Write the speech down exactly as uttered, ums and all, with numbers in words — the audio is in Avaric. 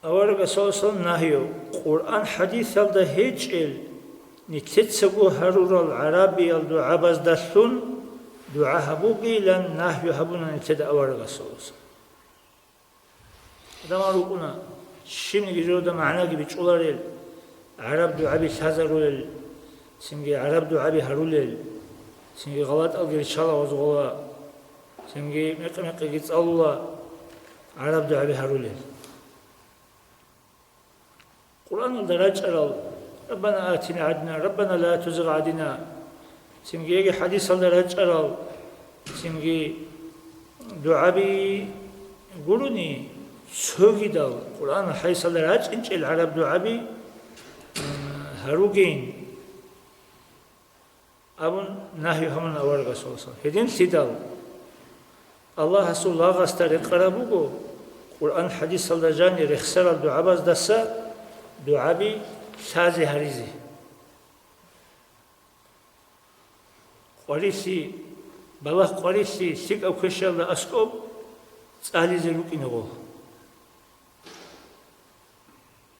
Аварагасул нагью, Къуръан-хӀадисалда гьечӀел, нилъецаго гьарурал гӀарабиял дугӀабаздалъун дугӀа гьабугейилан нагью гьабуна нилъеда аварагасул. Адамал рукӀуна, щибниги журда магӀнаги бичӀчӀуларел, гӀараб дугӀаби лъазарулел, цинги гӀараб дугӀаби гьарулел, цинги гъалатӀалги риччала гъозгъола, цинги мекъи-мекъиги цӀалула гӀараб дугӀаби гьарулел. Къуръаналда рачӀарал: «Раббана атина гӀадна, Раббана ла тузигъ гӀадина», цинги яги хӀадисалда рачӀарал, цинги дугӀаби гурони, цогидал Къуръан хӀадисалда рачӀинчӀел гӀараб дугӀаби, м, гьаругейин. Абун нагью гьабуна аварагасул. Гьединлъидал Аллагьасул лагъасда рекъараб буго, Къуръан-хӀадисалда жани рехсарал дугӀабаздаса дугӀаби лъазе гьаризе. Къварилъи, балагь къварилъи лъикӀаб квешалда аскӀоб цӀализе рукӀине гъо.